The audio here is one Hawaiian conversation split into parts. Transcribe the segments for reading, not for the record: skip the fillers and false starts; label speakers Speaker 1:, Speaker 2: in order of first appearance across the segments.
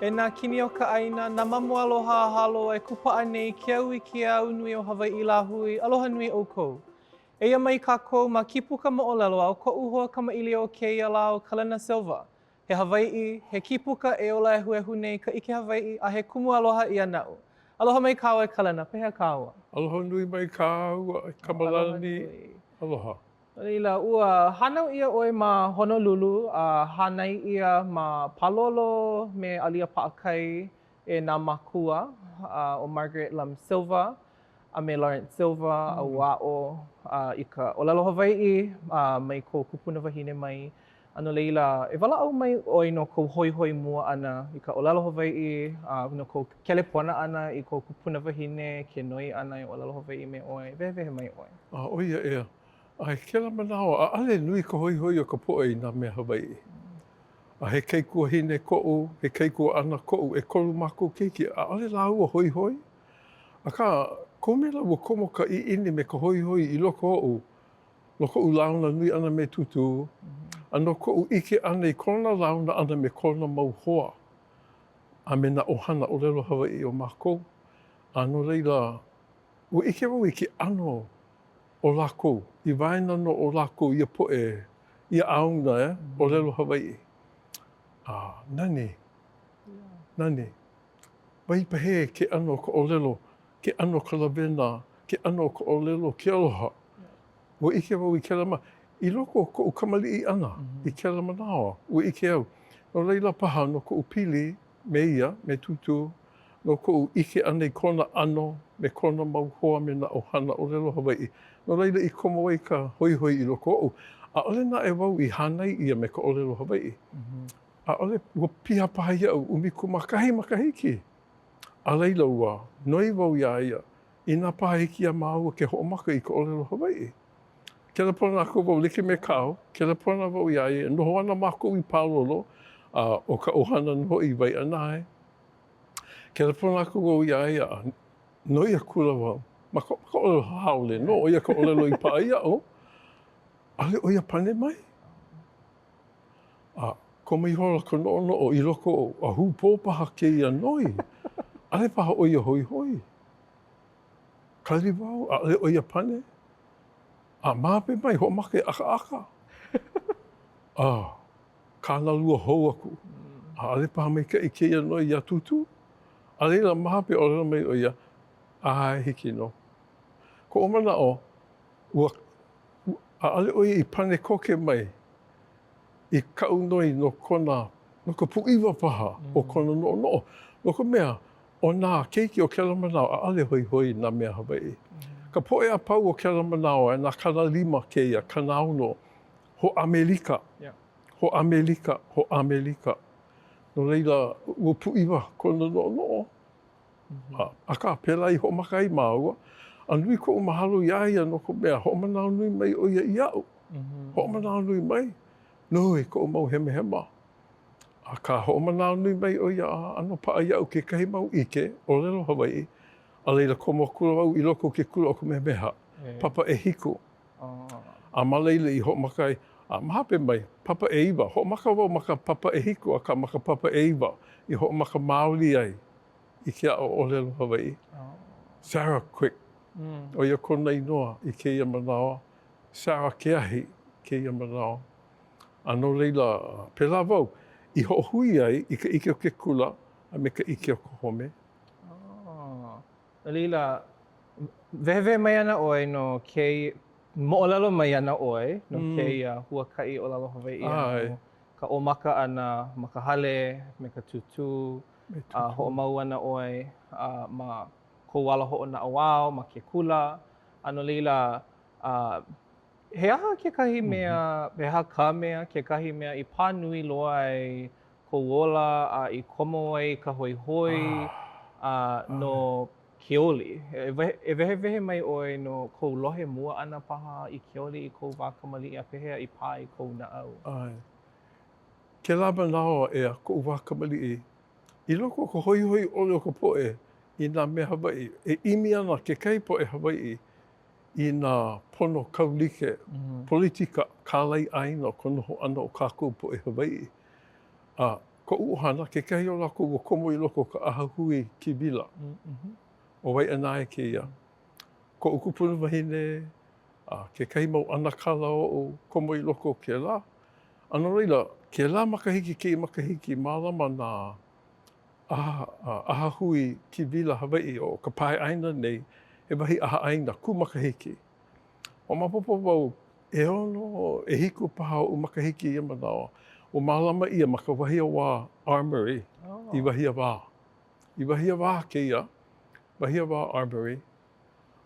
Speaker 1: E nā kini o ka ʻāina, nā mamo aloha a Hāloa e kūpaʻa nei ke au i ke au nui o Hawaiʻi lāhui, aloha nui ʻoukou. Eia mai kākou ma Kīpuka Moʻolelo a ʻo koʻu hoa kamaʻilio o kēia lā ʻo Kalena Silva. He Hawaiʻi, he kīpuka e ola ehuehu nei ka ʻike Hawaiʻi a he kumu aloha ia naʻu. Aloha mai kāua e Kalena, pehea kāua?
Speaker 2: Aloha nui mai kāua e Kamalani, aloha.
Speaker 1: No laila, ua hānau ʻia ʻoe ma Honolulu a hānai ʻia ma Pālolo me Aaliyah Paʻakai e nā mākua, ʻo Margaret Lum Silva a me Lawrence Silva, a ua aʻo i ka ʻōlelo Hawaiʻi mai kou kupuna wahine mai. A no laila, e walaʻau mai ʻoe no kou hoihoi mua ʻana i ka ʻōlelo Hawaiʻi, a no kou kelepona ʻana i kou kupuna wahine, ke noi ʻana e ʻōlelo Hawaiʻi me ʻoe. Wehewehe mai ʻoe.
Speaker 2: A ʻo ia ʻea. A i kēlā manawa, ʻaʻole nui ka hoihoi o ka poʻe i nā mea Hawaiʻi. A he kaikuahine koʻu, he kaikuaʻana koʻu, ʻekolu mākou keiki, ʻaʻole lāua hoihoi. Akā, kohu mea lā ua komo ka ʻiʻini me ka hoihoi i loko oʻu no koʻu launa nui ʻana me Tūtū, a no koʻu ʻike ʻana i kona launa ʻana me kona mau hoa a me nā ʻohana ʻōlelo Hawaiʻi o mākou. A no laila, ua ʻike wau i ke ʻano o lākou, i waena nō o lākou ia poʻe, ia ʻāuna, eh, ʻōlelo Hawaiʻi. A nani, nani. Waipahē ke ʻano o ka ʻōlelo, ke ʻano o ka lawena, ke ʻano o ka ʻōlelo, ke aloha. Ua ʻike wau i kēlā ma, i loko o koʻu kamaliʻi ʻana i kēlā manawa, ua ʻike au. No laila paha, no koʻu pili me ia, me Tūtū, no koʻu ʻike ʻana i kona ʻano me kona mau hoa me nā ʻohana ʻōlelo Hawaiʻi, no laila i komo ai ka hoihoi i loko oʻu. ʻAʻole naʻe wau i hānai ʻia me ka ʻōlelo Hawaiʻi. ʻAʻole, ua piha paha iaʻu 11 makahiki. A laila, ua noi wau iā ia, inā paha hiki iā māua ke hoʻomaka i ka ʻōlelo Hawaiʻi. Kelepona aku wau like me kāu, kelepona wau iā ia, e noho ana mākou i Pālolo, a ʻo ka ʻohana nō hoʻi i Waiʻanae. Kelepona aku wau iā ia, a noi akula wau, ma ka ʻōlelo haole nō, ʻo ia ka ʻōlelo i paʻa iaʻu, ʻaʻole ʻo ia pane mai. A komo ihola ka noʻonoʻo i loko oʻu, a hūpō paha kēia noi, ʻaʻole paha ʻo ia hoihoi. Kali wau, ʻaʻole ʻo ia pane. A ma hope mai, hoʻomaka e ʻakaʻaka. A kānalua hou aku, ʻaʻole paha maikaʻi kēia noi iā Tūtū. A laila, ma hope, ʻōlelo mai ʻo ia, ʻAe, hiki nō. Koʻu manaʻo, ua ʻaʻole ʻo ia i pane koke mai i kaʻu noi no kona, no ka pūʻiwa paha o kona noʻonoʻo, no ka mea, ʻo nā keiki o kēlā manawa, ʻaʻole hoihoi i nā mea Hawaiʻi. Ka poʻe a pau o kēlā manawa, nā 50 kēia, 60, ho ʻAmelika, ho ʻAmelika, ho ʻAmelika. No laila, ua pūʻiwa kona noʻonoʻo. Akā, pēlā i hoʻomaka ai māua, a nui koʻu mahalo iā ia no ka mea, hoʻomanawanui mai ʻo ia iaʻu. Hoʻomanawanui mai, nui koʻu mau hemahema. Akā, hoʻomanawanui mai ʻo ia a ʻano paʻa iaʻu kekahi mau ʻike ʻōlelo Hawaiʻi, a laila komo akula wau i loko o ke kula ʻo Kamehameha, papa ʻehiku. A ma laila i hoʻomaka ai, a ma hope mai, papa ʻeiwa, hoʻomaka wau ma ka papa ʻehiku, akā ma ka papa ʻeiwa i hoʻomaka maoli ai i ke aʻo ʻōlelo Hawaiʻi. Sarah Quick, ʻo ia kona inoa i kēia manawa, Sarah Keahi kēia manawa. A no laila, pēlā wau i hoʻohui ai i ka ʻike o ke kula a me ka ʻike o ka home.
Speaker 1: No laila, wehewehe mai ana ʻoe no kēia, moʻolelo mai ana ʻoe no kēia huakaʻi ʻōlelo Hawaiʻi ʻana, no ka ʻōmaka ʻana ma ka hale me ka tūtū, a hoʻomau ana ʻoe ma kou ala hoʻonaʻauao ma ke kula. A no laila, he aha kekahi mea, he aha ka mea, kekahi mea i pā nui loa ai kou ola a i komo ai ka hoihoi a no ke oli. E wehewehe mai ʻoe no kou lohe mua ʻana paha i ke oli i kou wā kamaliʻi a pehea i pā i kou naʻau?
Speaker 2: ʻAe. Kēlā manawa ʻeā, koʻu wā kamaliʻi, i loko o ka hoihoi ʻole o ka poʻe i nā mea Hawaiʻi, e ʻimi ana kekahi poʻe Hawaiʻi i nā pono kaulike, politika, kālaiʻāina o ka noho ʻana o kākou poʻe Hawaiʻi. A. Koʻu ʻohana, kekahi o lākou ua komo i loko o ka ʻAhahui Kīwila. ʻO Waiʻanae kēia. Koʻu kupunawahine, a kekahi mau ʻanakala oʻu, komo i loko o kēlā. A no laila, kēlā makahiki kēia makahiki, mālama nā ʻaha, ʻahahui kīwila Hawaiʻi o ka pae ʻāina nei, he wahi ʻahaʻaina kū makahiki. Maopopo wau, ʻeono, ʻehiku paha oʻu makahiki i ia manawa, ua mālama ʻia ma ka Wahiawā Armory i Wahiawā. I Wahiawā kēia, Wahiawā Armory,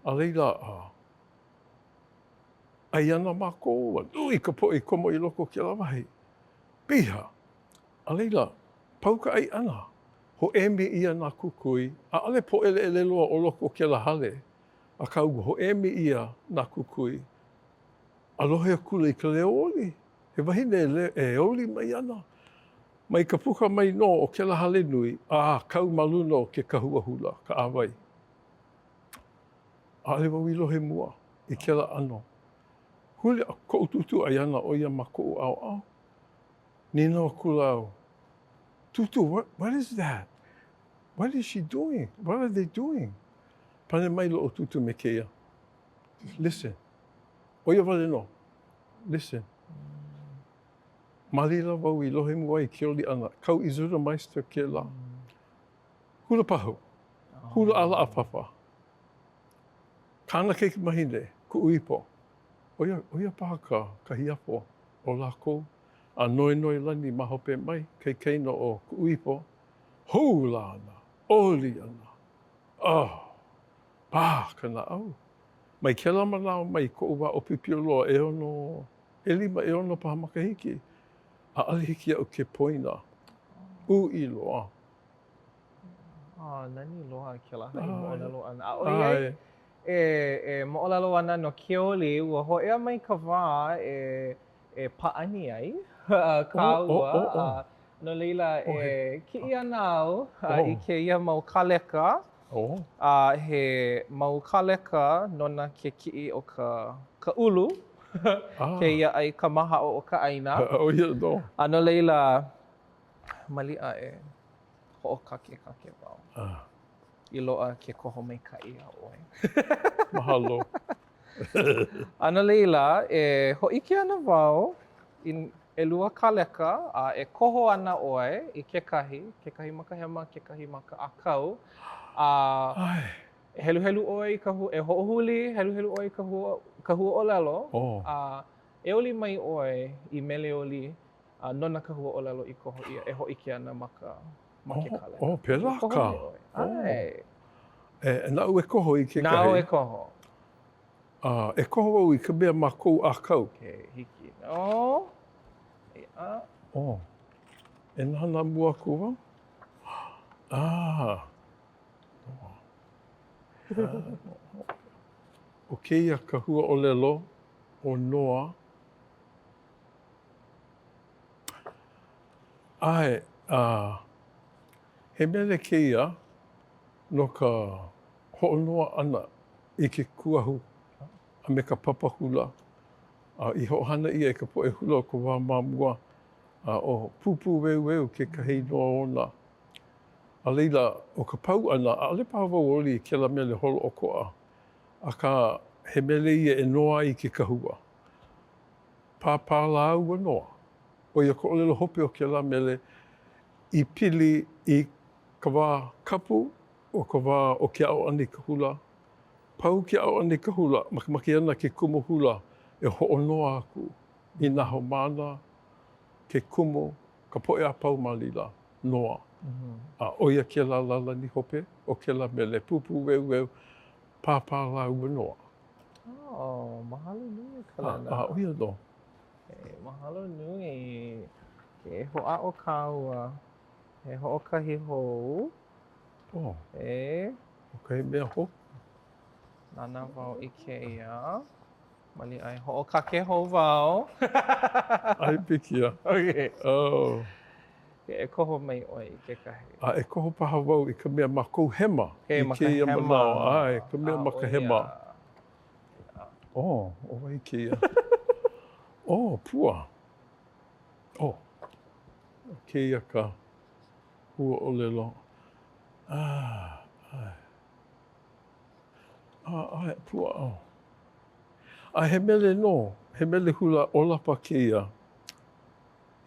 Speaker 2: a laila, ʻai ana mākou, a nui ka poʻe i komo i loko o kēlā wahi. Piha! A laila, pau ka ʻai ʻana, hoʻēmi ʻia nā kukui, ʻaʻole pōʻeleʻele loa ʻo loko o kēlā hale, akā ua hoʻēmi ʻia nā kukui, a lohe akula i ka leo oli, he wahine e oli mai ana, mai ka puka mai nō o kēlā hale nui, a kau ma luna o ke kahua hula, ka ʻāwai. ʻAʻole wau i lohe mua i kēlā ʻano. Huli koʻu tūtū ʻai ana ʻo ia ma koʻu ʻaoʻao. Nīnau akula au, Tūtū, what, what is that? What is she doing? What are they doing? Pane mai loʻu tūtū me kēia, Listen. ʻO ia wale nō. Listen. Ma laila wau i lohe mua ai i ke oli ʻana, kau i Zuttermeister kēlā. Hula pahu. Hula ʻalaʻa papa. Kāna keikimahine, kuʻu ipo. ʻO ia, ʻo ia paha ka, ka hiapo o lākou. A Noenoe Lani ma hope mai, kaikaina o kuʻu ipo, hula ana, oli ana. Oh, pā ka naʻau. Mai kēlā manawa mai koʻu wā ʻōpiopio loa, ʻeono, ʻelima, ʻeono paha makahiki, ʻaʻole hiki iaʻu ke poina. Uʻi loa.
Speaker 1: Oh, nani loa kēlā haʻi moʻolelo ʻana. A ʻoiai e, e moʻolelo ana no ke oli, ua hōʻea mai ka wā e, e pāʻani ai kāua. A no laila, e kiʻi ana au i kēia mau kāleka. A he mau kāleka nona ke kiʻi o ka, ka ʻulu, kēia ʻai kamahaʻo o ka ʻāina. A no laila, maliʻa e hoʻokakekake wau i loaʻa ke koho maikaʻi iā ʻoe.
Speaker 2: Mahalo.
Speaker 1: A no laila, e hōʻike ana wau i ʻelua kāleka, a e koho ana ʻoe i kekahi, kekahi ma ka hema, kekahi ma ka ʻākau, a heluhelu ʻoe i ka, e hoʻohuli, heluhelu ʻoe i ka hua, ka huaʻōlelo, a e oli mai ʻoe i mele oli A nona ka huaʻōlelo i koho ʻia e hōʻike ana ma ka, ma ke kāleka.
Speaker 2: Oh, pēlā kā.
Speaker 1: ʻAe.
Speaker 2: E, naʻu e koho i kekahi.
Speaker 1: Nāu e koho.
Speaker 2: A, e koho au i ka mea ma kou ʻākau.
Speaker 1: Okay, hiki nō. Eia.
Speaker 2: Oh, e nānā mua aku wau. Ah. ʻO kēia ka huaʻōlelo ʻo noa. ʻAe, a he mele kēia no ka hoʻonoa ʻana i ke kuahu a me ka papa hula, a i hoʻohana ʻia e ka poʻe hula o ka wā ma mua, a ʻo Pūpū Weuweu kekahi inoa ona. A laila, ʻo ka pau ʻana, ʻaʻole paha wau oli i kēlā mele holoʻokoʻa, akā, he mele ia e noa ai ke kahua. Pāpā lāua noa. ʻO ia ka ʻōlelo hope o kēlā mele i pili i ka wā kapu o ka wā o ke aʻo ʻana i ka hula. Pau ke aʻo ʻana i ka hula, makemake ana ke kumu hula e hoʻonoa aku i nā haumāna, ke kumu, ka poʻe a pau ma laila, noa. A ʻo ia kēlā lālani hope o kēlā mele, Pūpū weuweu, pāpā lāua noa.
Speaker 1: Oh, mahalo nui, Kalena.
Speaker 2: A, ʻo ia nō.
Speaker 1: E, mahalo nui. E hoʻāʻo kāua. E hoʻokahi hou.
Speaker 2: Oh.
Speaker 1: E.
Speaker 2: Hoʻokahi mea hou.
Speaker 1: Nānā wau i kēia. Maliʻa e hoʻokake hou wau.
Speaker 2: ʻAe pikia.
Speaker 1: Okay.
Speaker 2: Oh.
Speaker 1: E koho mai ʻoe i kekahi.
Speaker 2: A e koho paha wau i ka mea ma kou hema i kēia manawa. ʻAe, ka mea ma ka hema. Oh, ʻo wai kēia? Oh, Pua. Oh, kēia ka. Huaʻōlelo, ah, ʻae. Ah, ʻae, puaʻa. A he mele nō, he mele hula ʻōlapa kēia.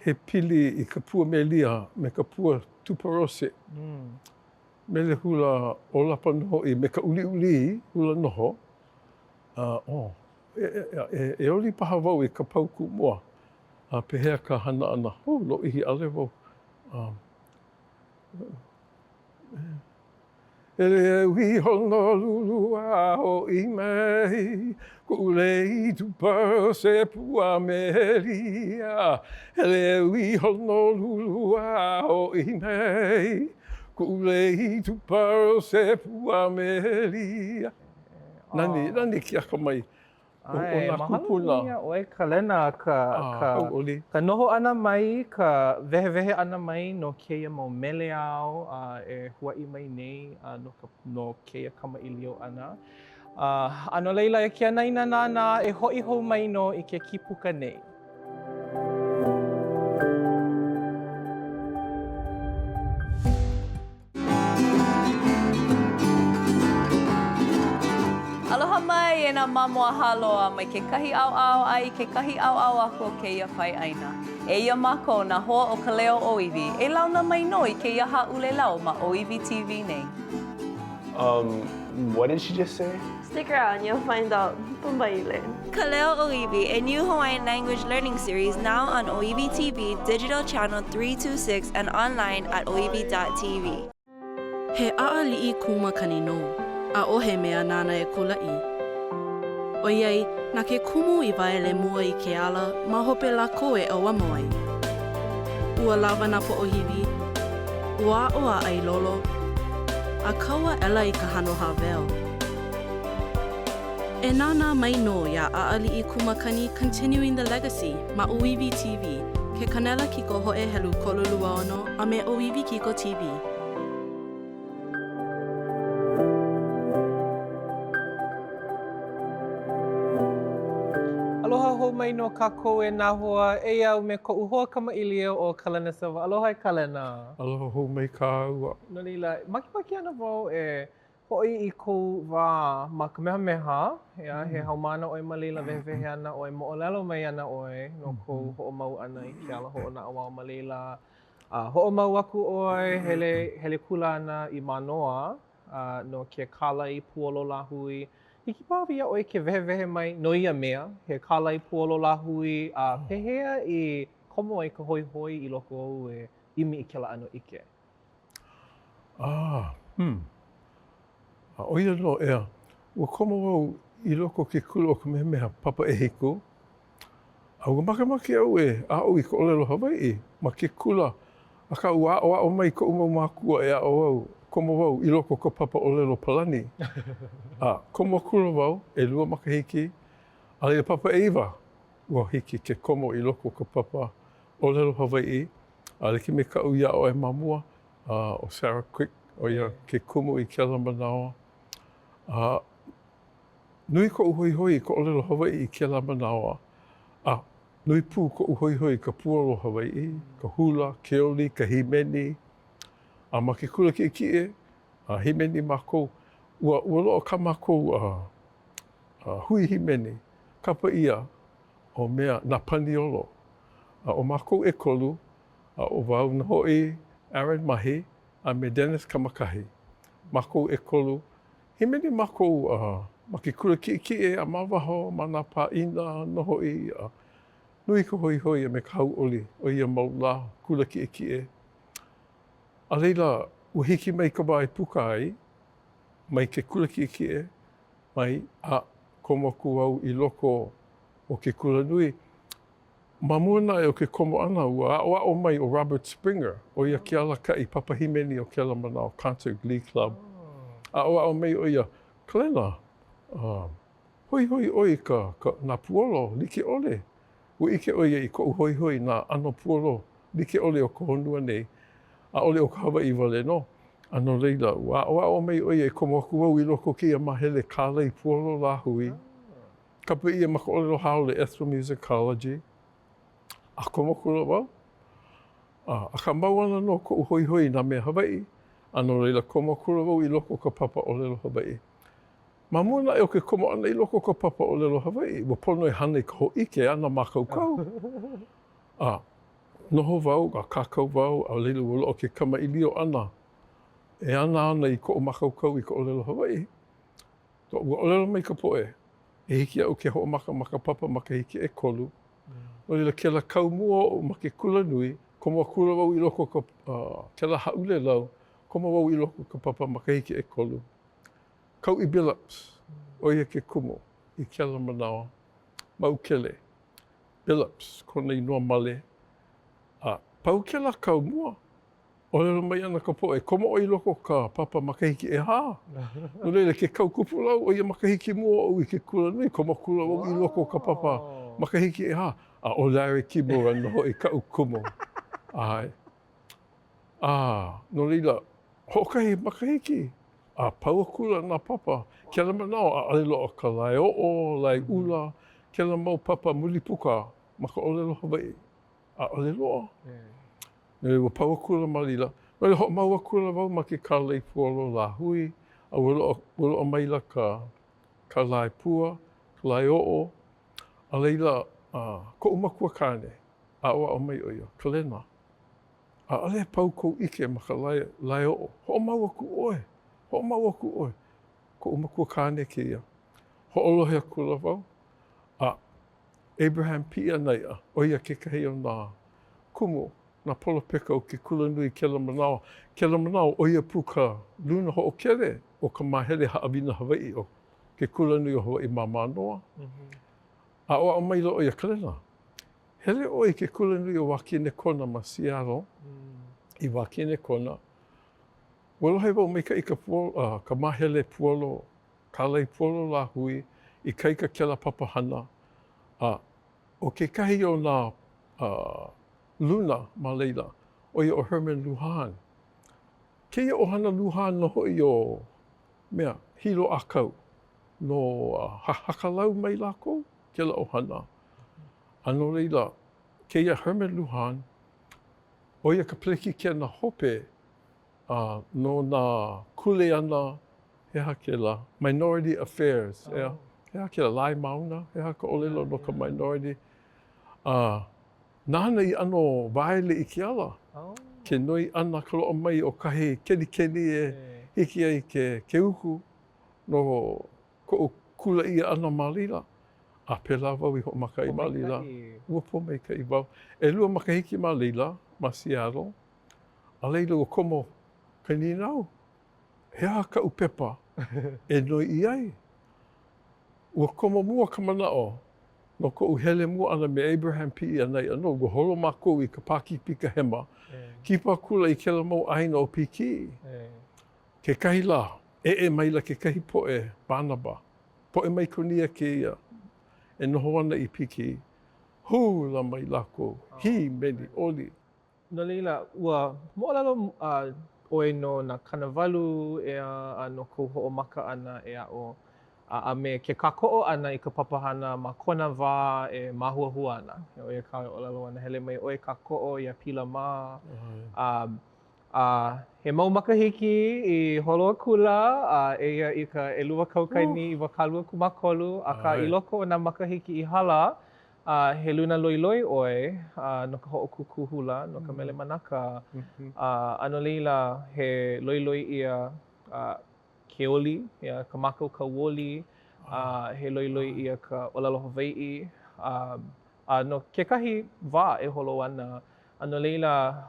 Speaker 2: He pili i ka pua melia me ka pua tuperose. Mele hula ʻōlapa nō hoʻi me ka ʻulīʻulī hula noho. A, oh, e, e, e, e oli paha wau i ka paukū mua. A pehea ka hana ʻana? Oh, lōʻihi, ʻaʻole wau. Um, Hele au i Honolulu a hoʻi mai Kuʻu lei tuperose pua melia Hele au i Honolulu a hoʻi mai Kuʻu lei tuperose pua melia Nani, nani ke akamai ʻO nā
Speaker 1: kūpuna. Mahalo nui iā ʻoe Kalena ka, ka, ka noho ʻana mai, ka wehewehe ʻana mai no kēia mau mele āu e huaʻi mai nei no ka, no kēia kamaʻilio ʻana. A no laila, e ke anaina nānā, e hoʻi hou mai nō i ke kīpuka nei.
Speaker 3: Aloha mai e nā mamo a Hāloa mai kekahi ʻaoʻao a i kekahi ʻaoʻao aku o kēia pae ʻāina. Eia mākou nā hoa o ka leo ʻōiwi, e launa mai nō i kēia hāʻulelau ma ʻŌiwi TV nei.
Speaker 4: Um, what did she just say?
Speaker 5: Stick around, you'll find out. Pumbaile.
Speaker 6: Ka Leo ʻŌiwi, a new Hawaiian language learning series now on ʻŌiwi TV, digital channel 326 and online at ʻŌiwi.tv.
Speaker 7: He ʻaʻaliʻi kū makani nō, ʻaʻohe mea nāna e kulaʻi. ʻOiai, na ke kumu i waele mua i ke ala, ma hope lākou e ʻauamo ai. Ua lawa nā poʻohiwi, ua aʻo a ʻailolo, a kau aʻela i ka hano hāweo. E nānā mai nō iā ʻAʻaliʻi Kū Makani Continuing the Legacy ma ʻŌiwi TV, ke kanela kikohoʻe helu 36 a me ʻŌiwi Kiko TV.
Speaker 1: Aloha hou mai nō kākou e nā hoa, eia au me koʻu hoa kamaʻilio ʻo Kalena Silva. Aloha e Kalena.
Speaker 2: Aloha hou mai kāua.
Speaker 1: No laila, makemake ana wau e hoʻi i kou wā ma Kamehameha, ʻeā, he haumāna ʻoe ma laila, wehewehe ana ʻoe, moʻolelo mai ana ʻoe no kou hoʻomau ʻana i ke ala hoʻonaʻauao ma laila. A hoʻomau aku ʻoe, hele, hele kula ana i Mānoa, a no ke kālai puolo lāhui. Hiki paha iā ʻoe ke wehewehe mai no ia mea, he kālai puolo lāhui, a pehea i komo ai ka hoihoi i loko ou e ʻimi i kēlā ʻano ʻike?
Speaker 2: Ah, hmm. A ʻo ia nō, ʻeā, ua komo wau i loko o ke kula o Kamehameha papa ʻehiku, a ua makemake au e aʻo i ka ʻōlelo Hawaiʻi ma ke kula, akā ua aʻoaʻo mai koʻu mau mākua e aʻo au, komo wau i loko o ka papa ʻōlelo Palani. A komo akula wau, ʻelua makahiki, a laila papa ʻeiwa, ua hiki ke komo i loko o ka papa ʻōlelo Hawaiʻi, a like me kaʻu i aʻo ai ma mua, a ʻo Sarah Quick, ʻo ia ke kumu i kēlā manawa. A nui koʻu hoihoi i ka ʻōlelo Hawaiʻi i kēlā manawa, a nui pū koʻu hoihoi i ka puolo Hawaiʻi, ka hula, ke oli, ka hīmeni. A ma ke kula kiʻekiʻe, a hīmeni mākou, ua, ua loaʻa kā mākou a, a hui hīmeni, kapa ʻia ʻo mea, nā paniolo. A ʻo mākou ʻekolu, a ʻo wau nō hoʻi, Aaron Mahi, a me Dennis Kamakahi, mākou ʻekolu, hīmeni mākou ma ke kula kiʻekiʻe a ma waho ma nā pāʻina nō hoʻi, a nui ka hoihoi a me ka hauʻoli o ia mau lā kula kiʻekiʻe. A laila, ua hiki mai ka wā e puka ai mai ke kula kiʻekiʻe mai a komo aku au i loko o ke kulanui. Ma mua naʻe o ke komo ʻana, ua aʻoaʻo mai ʻo Robert Springer, ʻo ia ke alakaʻi papa hīmeni o kēlā manawa, Concert Glee Club. Aʻoaʻo mai ʻo ia, Kalena, uh, hoihoi ʻoe i ka, ka, nā puolo like ʻole. Ua ʻike ʻo ia i koʻu hoihoi i nā ʻano puolo like ʻole o ka honua nei, ʻaʻole ʻo ka Hawaiʻi wale nō. A no laila, ua aʻoaʻo mai ʻo ia e komo aku au i loko o kēia māhele kālai puolo lāhui. Kapa ʻia ma ka ʻōlelo haole ethnomusicology, a komo akula wau. A, akā mau ana nō koʻu hoihoi i nā mea Hawaiʻi, a no laila komo akula wau i loko o ka papa ʻōlelo Hawaiʻi. Ma mua naʻe o ke komo ʻana i loko o ka papa ʻōlelo Hawaiʻi, ua pono e hana i ka hōʻike ana mākaukau. A, noho wau, a kākau wau, a laila ua loaʻa ke kamaʻilio ʻana e ana ana i koʻu mākaukau i ka ʻōlelo Hawaiʻi. Ua ʻōlelo mai ka poʻe, e hiki iaʻu ke hoʻomaka ma ka papa makahiki ʻekolu. No laila, kēlā kau mua oʻu ma ke kulanui, komo akula wau i loko o ka, kēlā hāʻulelau, komo wau i loko o ka papa makahiki ʻekolu. Kauʻi Billups, ʻo ia ke kumu i kēlā manawa. Maukele Billups kona inoa male. A pau kēlā kau mua, ʻōlelo mai ana ka poʻe, komo ʻoe i loko o ka papa makahiki ʻehā. No laila, ke kau kupulau, ʻo ia makahiki mua oʻu i ke kulanui, komo akula wau i loko o ka papa makahiki ʻehā. A ʻo Larry Kimura nō hoʻi kaʻu kumu. ʻAe. A, no laila, hoʻokahi makahiki, a pau akula nā papa. Kēlā manawa, ʻaʻole loaʻa ka laeoʻo, laeʻula, kēlā mau papa mulipuka ma ka ʻōlelo Hawaiʻi. ʻAʻole loa. Ua pau akula ma laila. No laila, hoʻomau akula wau ma ke kālaipuolo lāhui, a ua loaʻa, ua loaʻa maila ka, ka laepua, ka laeoʻo. A laila, koʻu makua kāne, aʻoaʻo mai ʻo ia, Kalena, ʻaʻole e pau kou ʻike ma ka lae, laeoʻo. Hoʻomau aku ʻoe, hoʻomau aku ʻoe. Koʻu makua kāne kēia. Hoʻolohe akula wau, a Abraham Piʻianaiʻa, ʻo ia kekahi o nā kumu, nā polopeka o ke kulanui kēlā manawa. Kēlā manawa, ʻo ia pū ka luna hoʻokele o ka māhele haʻawina Hawaiʻi o ke kulanui o Hawaiʻi ma Mānoa. Aʻoaʻo maila ʻo ia, Kalena, hele ʻoe i ke kulanui o Wakinekona ma Seattle, i Wakinekona, ua lohe wau maikaʻi ka puolo, ka māhele puolo kālaipuolo lāhui, ikaika kēlā papahana, a ʻo kekahi o nā luna ma laila, ʻo ia ʻo Herman Lujan. Kēia ʻohana Lujan nō hoʻi o mea, Hilo ʻĀkau, no Hakalau mai lākou, kēlā ʻohana. A no laila, kēia Herman Lujan, ʻo ia ka pelekikena hope a no nā kuleana, he aha kēlā, Minority Affairs, ʻeā? He aha kēlā, Lae Mauna, he aha ka ʻōlelo no ka minority? A nāna i ʻano waele i ke ala, ke noi ʻana ka loaʻa mai o kahi kenikeni e hiki ai ke ke uku no koʻu kula ʻia ʻana ma laila. A pēlā wau i hoʻomaka ai ma laila. Ua pōmaikaʻi wau. ʻElua makahiki ma laila, ma Seattle. A laila ua komo ka nīnau, he aha kaʻu pepa e noiʻi ai? Ua komo mua ka manaʻo no koʻu hele mua ʻana me Abraham Piʻianaiʻa nō, ua holo mākou i ka Pākīpika Hema, kipa akula i kēlā mau ʻāina o Pīkī. Kekahi lā, eʻe maila kekahi poʻe Banaba, poʻe Maikonia kēia, e noho ana i Pīkī, hula mai lākou, hīmeni, oli.
Speaker 1: No laila, ua moʻolelo ʻoe no nā 80, ʻeā, a no kou hoʻomaka ʻana e aʻo a me ke kākoʻo ʻana i ka papahana ma kona wā e māhuahua ana. ʻO ia kāu e ʻōlelo ana, hele mai ʻoe kākoʻo iā Pila mā. A, a he mau makahiki i holo akula, a eia i ka 2023, akā i loko o nā makahiki i hala, A he luna loiloi ʻoe no ka hoʻokūkū hula, no ka Mele Manaka, a no laila, he loiloi ʻia ke oli, ka mākaukau oli, a he loiloi ʻia ka ʻōlelo Hawaiʻi, a no kekahi wā e holo ana. A no laila,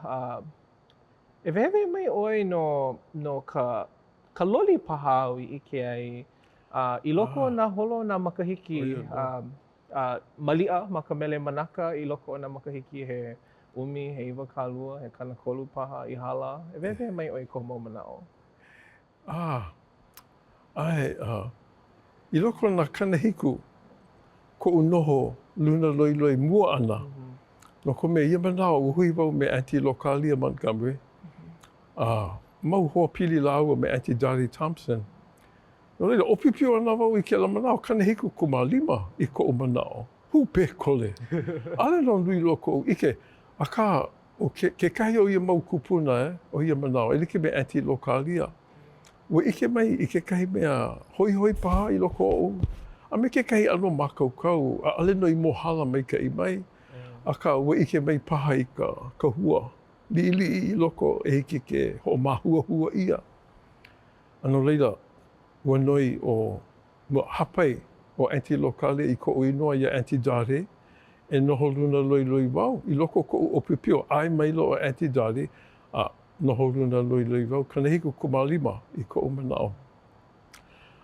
Speaker 1: e wehewehe mai ʻoe no no ka ka loli paha āu i ʻike ai i loko o nā holo o nā makahiki. A maliʻa ma ka Mele Manaka i loko o nā makahiki he ʻumi, he 20, he 30 paha i hala. E wehewehe mai ʻoe i kou mau manaʻo.
Speaker 2: A, ʻae, a, i loko o nā 70 koʻu noho luna loiloi mua ʻana, no ka mea, ia manawa ua hui wau me Aunty Lokalia Montgomery, a mau hoa pili lāua me Aunty Dottie Thompson. No laila, ʻōpiopio ana wau i kēlā manawa, 75 i koʻu manaʻo. Hūpē kole! ʻAʻole nō nui loa koʻu ʻike, akā. ʻO ke, kekahi o ia mau kūpuna o ia manawa, e like me Aunty Lokalia, ua ʻike mai i kekahi mea hoihoi paha i loko oʻu, a me kekahi ʻano mākaukau, ʻaʻole nō i mōhala maikaʻi mai, akā ua ʻike mai paha i ka, ka hua liʻiliʻi i loko e hiki ke hoʻomāhuahua ʻia. A no laila, ua noi ʻo, ua hāpai ʻo Aunty Lokalia i koʻu inoa iā Aunty Dottie e noho luna loiloi wau i loko o koʻu ʻōpiopio. ʻAe maila ʻo Aunty Dottie a noho luna loiloi wau 75 i koʻu manaʻo.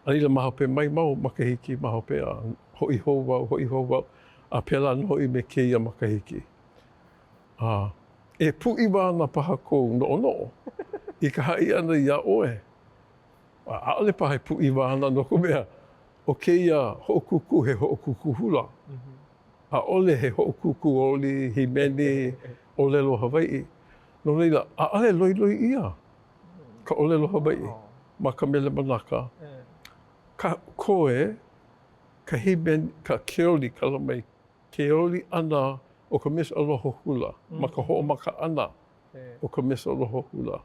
Speaker 2: A laila ma hope mai mau makahiki ma hope a hoʻi hou wau, hoʻi hou wau, a pēlā nō hoʻi me kēia makahiki. A e pūʻiwa ana paha kou noʻonoʻo i ka haʻi ʻana iā ʻoe. A ʻaʻole paha e pūʻiwa ana no ka mea, ʻo kēia hoʻokūkū he hoʻokūkū hula. ʻAʻole he hoʻokūkū oli, hīmeni, ʻōlelo Hawaiʻi. No laila, ʻaʻole loiloi ʻia ka ʻōlelo Hawaiʻi ma ka Mele Manaka. Ka, koe ka hīmeni, ka ke oli, kala mai, ke oli ʻana o ka Miss Aloha Hula ma ka hoʻomaka ʻana o ka Miss Aloha Hula.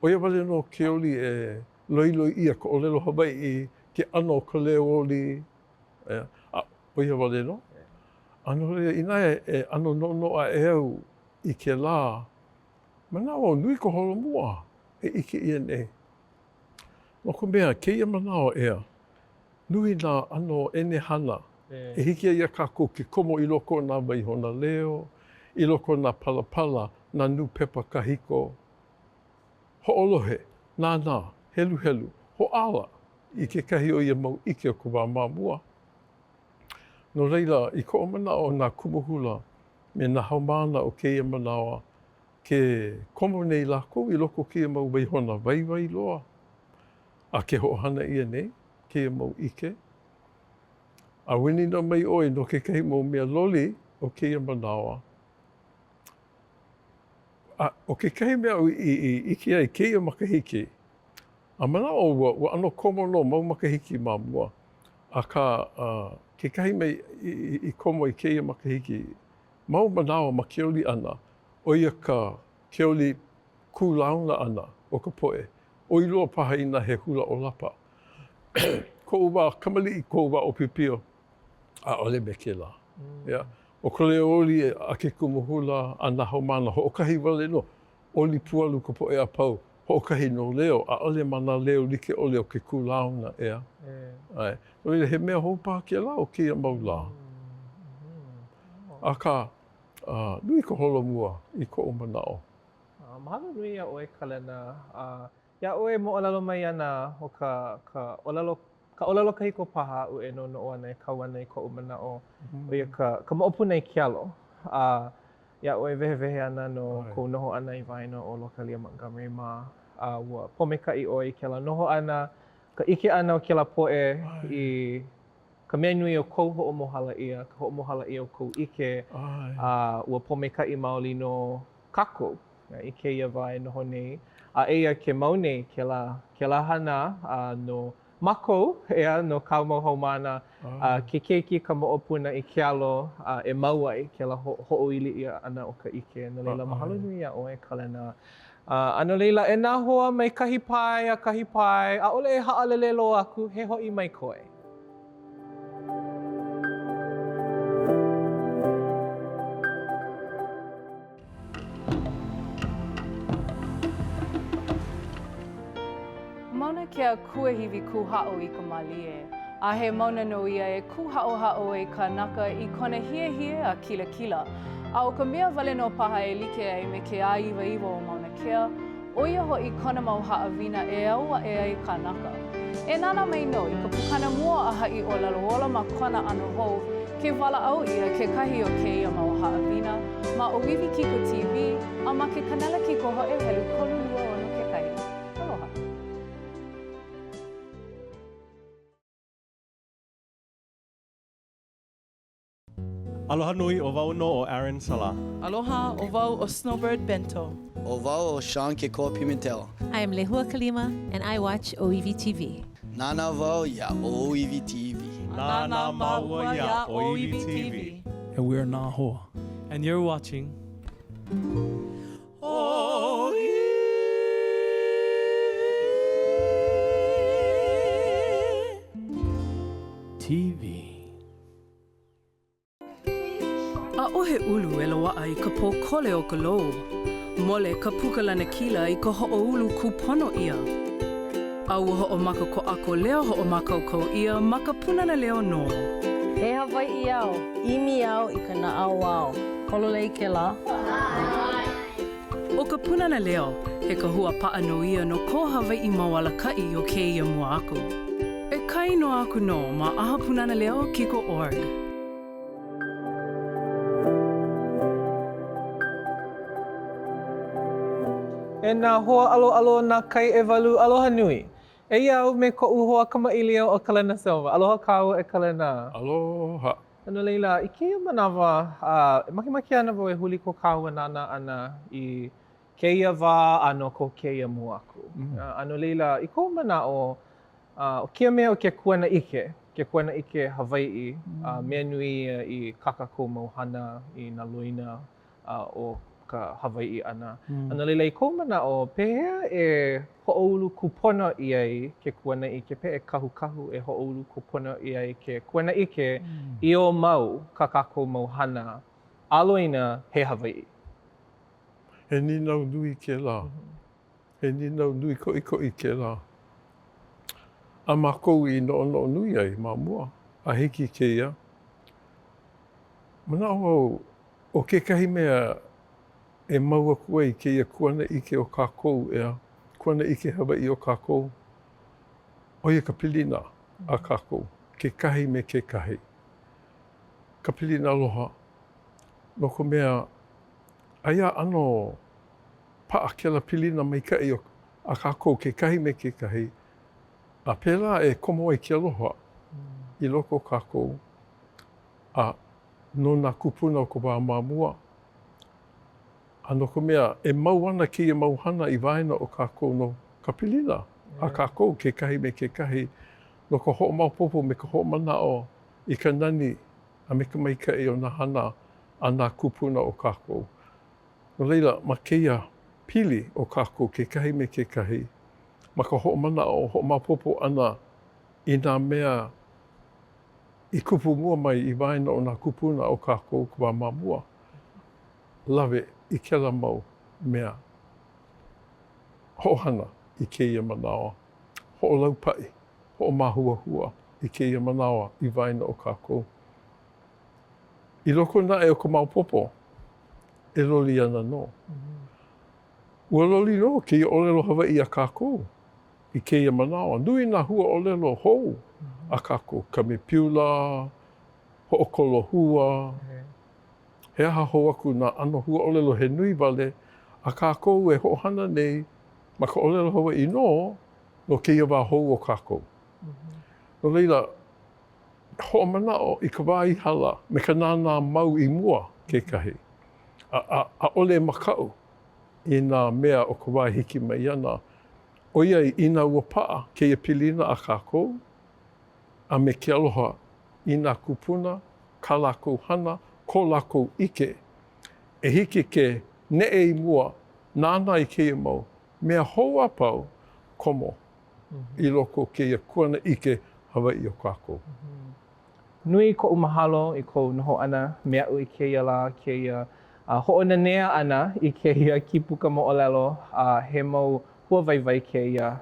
Speaker 2: ʻO ia wale nō ke oli e loiloi ʻia ka ʻōlelo Hawaiʻi, ke ʻano o ka leo oli, a ʻo ia wale nō. A no laila, inā e ʻano noʻonoʻo aʻe au i kēlā manawa, nui ka holomua e ʻike ʻia nei. No ka mea, kēia manawa ʻeā, nui nā ʻano ʻenehana e hiki ai iā kākou ke komo i loko o nā waihona leo, i loko o nā palapala, nā nūpepa kahiko, hoʻolohe, nānā, heluhelu, hoʻāla i kekahi o ia mau ʻike o ka wā ma mua. No laila, i koʻu manaʻo nā kumu hula me nā haumāna o kēia manawa, ke komo nei lākou i loko o kēia mau waihona waiwai loa, a ke hoʻohana ʻia nei kēia mau ʻike. A ua nīnau mai ʻoe no kekahi mau mea loli o kēia manawa. A ʻo kekahi mea aʻu i ʻike ai kēia makahiki, a manaʻo ua ua ʻano komo nō mau makahiki ma mua, akā kekahi mea i komo i kēia makahiki, mau manawa ma ke oli ʻana, ʻo ia ka ke oli kūlauna ʻana o ka poʻe, ʻoi loa paha inā he hula ʻōlapa. Koʻu wā kamaliʻi, koʻu wā ʻōpiopio, ʻaʻole me kēlā. Yeah. ʻO ka leo oli a ke kumu hula a nā haumāna hoʻokahi wale nō, oli pualu ka poʻe a pau, hoʻokahi nō leo, ʻaʻole ma nā leo like ʻole o ke kūlauna, ʻeā? ʻAe. No laila, he mea hou paha kēlā o kēia mau lā. Akā, nui ka holomua i koʻu manaʻo.
Speaker 1: Mahalo nui iā ʻoe, Kalena. A iā ʻoe e moʻolelo mai ana ʻo ka, ka ʻōlelo, ka ʻōlelo kahiko paha aʻu e noʻonoʻo ana e kau ana i koʻu manaʻo, ʻo ia ka, ka moʻopuna i ke alo. A iā ʻoe e wehewehe ana no kou noho ʻana i waena o Lokalia Montgomery mā, a ua pōmaikaʻi ʻoe i kēlā noho ʻana, ka ʻike ʻana o kēlā poʻe i ka mea nui o kou hoʻomohala ʻia, ka hoʻomohala ʻia o kou ʻike, a ua pōmaikaʻi maoli nō kākou i kēia wā e noho nei. A eia ke mau nei kēlā, kēlā hana a no mākou, ʻeā, no kāu mau haumāna, a ke keiki ka moʻopuna i ke alo a e mau ai kēlā hoʻoili ʻia ʻana o ka ʻike. No laila, mahalo nui iā ʻoe, Kalena. A no laila, e nā hoa mai kahi pae a kahi pae, ʻaʻole e haʻalele loa aku, he hoʻi mai koe.
Speaker 3: Mauna Kea kuahiwi kūhaʻo i ka mālie, a he mauna nō ia e kūhaʻohaʻo ai kānaka i kona hiehie a kilakila. A ʻo ka mea wale nō paha e like ai me ke āiwaiwa o Mauna Kea, ʻo ia hoʻi kona mau haʻawina e au aʻe ai kānaka. E nānā mai nō i ka pukana mua a haʻi ʻōlelo ola ma kona ʻano hou, ke walaʻau ʻia kekahi o kēia mau haʻawina ma ʻŌiwi Kiko TV a ma ke kanela kikohoʻe helu 36 kekahi. Aloha.
Speaker 8: Aloha nui, ʻo wau nō ʻo Aaron Salah.
Speaker 9: Aloha, ʻo wau ʻo Snowbird Bento.
Speaker 10: ʻO wau ʻo Sean Kekoa Pimentel.
Speaker 11: I am Lehua Kalima and I watch ʻŌiwi TV.
Speaker 10: Nānā wau iā ʻŌiwi TV.
Speaker 8: Nānā māua iā ʻŌiwi TV.
Speaker 12: And we are Nā Hoa.
Speaker 9: And you're watching.
Speaker 12: TV.
Speaker 7: ʻAʻohe ʻulu e loaʻa i ka pōkole o ka lou. Mole ka puka lanakila i ka hoʻoulu kūpono ʻia. A ua hoʻomaka ko ʻako leo hoʻomākaukau ʻia ma ka Pūnana Leo nō.
Speaker 13: He Hawaiʻi au, ʻimi au i ka naʻauao. Pololei kēlā?
Speaker 7: ʻO ka Pūnana Leo, he kahua paʻa nō ia no ko Hawaiʻi mau alakaʻi o kēia mua aku. E kāinoa aku nō ma ʻAha Pūnana Leo kiko org.
Speaker 1: E nā hoa ʻaloʻalo o nā kai ʻewalu, aloha nui. Eia au me koʻu hoa kamaʻilio ʻo Kalena Silva. Aloha kāua e Kalena.
Speaker 2: Aloha.
Speaker 1: A no laila, i kēia manawa, e makemake ana wau e huli ko kāua nānā ʻana i kēia wā a no ko kēia mua aku. A no laila, i kou manaʻo, ʻo kēia mea o ke kuanaʻike, ke kuanaʻike Hawaiʻi, mea nui ia i kā kākou mau hana i nā loina o ka Hawaiʻi ʻana. A no laila, i kou manaʻo, pehea e hoʻoulu kūpono ʻia ai ke kuanaʻike, pehea e kahukahu e hoʻoulu kūpono ʻia ai ke kuanaʻike i ō mau kā kākou mau hana a loina he Hawaiʻi?
Speaker 2: He nīnau nui kēlā. He nīnau nui koʻikoʻi kēlā. A mākou i noʻonoʻo nui ai ma mua a hiki i kēia, manaʻo au ʻO kekahi mea e mau aku ai kēia kuanaʻike o kākou, ʻeā, kuanaʻike Hawaiʻi o kākou, ʻo ia ka pilina a kākou, kekahi me kekahi. Ka pilina aloha, no ka mea, aia a ʻano paʻa kēlā pilina maikaʻi a kākou kekahi me kekahi, a pēlā e komo ai ke aloha i loko o kākou, a no nā kūpuna o ka wā ma mua, a no ka mea, e mau ana kēia mau hana i waena o kākou no ka pilina a kākou kekahi me kekahi, no ka hoʻomaopopo me ka hoʻomanaʻo i ka nani a me ka maikaʻi o nā hana a nā kūpuna o kākou. No laila, ma kēia pili o kākou kekahi me kekahi, ma ka hoʻomanaʻo, hoʻomaopopo ʻana i nā mea i kupu mua mai i waena o nā kūpuna o kākou ka wā ma mua, lawe i kēlā mau mea hoʻohana i kēia manawa, hoʻolaupaʻi, hoʻomāhuahua i kēia manawa i waena o kākou. I loko naʻe o ka maopopo, e loli ana nō. Ua loli nō kēia ʻōlelo Hawaiʻi a kākou. I kēia manawa, nui nā huaʻōlelo hou a kākou, kamepiula, hoʻokolohua, he aha hou aku nā ʻano huaʻōlelo he nui wale a kākou e hoʻohana nei ma ka ʻōlelo Hawaiʻi nō no kēia wā hou o kākou. No laila, hoʻomanaʻo i ka wā i hala me ka nānā mau i mua kekahi, a, a, ʻaʻole makaʻu i nā mea o ka wā e hiki mai ana. ʻOiai, inā ua paʻa kēia pilina a kākou a me ke aloha i nā kūpuna, kā lākou hana, ko lākou ʻike, e hiki ke neʻe i mua, nānā i kēia mau mea hou a pau, komo i loko o kēia kuanaʻike Hawaiʻi o kākou.
Speaker 1: Nui koʻu mahalo i kou noho ʻana me aʻu i kēia lā, kēia hoʻonanea ʻana i kēia kīpuka moʻolelo, a he mau hua waiwai kēia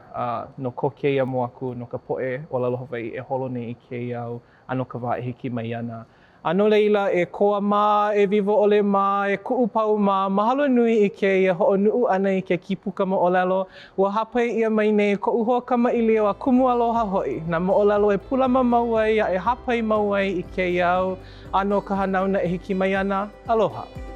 Speaker 1: no ko kēia mua aku, no ka poʻe ʻōlelo Hawaiʻi e holo nei i kēia au a no ka wā e hiki mai ana. A no laila, e Koa mā, e Wiwoʻole mā, e Kuʻupau mā, mahalo nui i kēia hoʻonuʻu ʻana i ke kīpuka moʻolelo. Ua hāpai ʻia mai nei koʻu hoa kamaʻilio a kumu aloha hoʻi, nā moʻolelo e pūlama mau ai a e hāpai mau ai i kēia au a no ka hanauna e hiki mai ana. Aloha.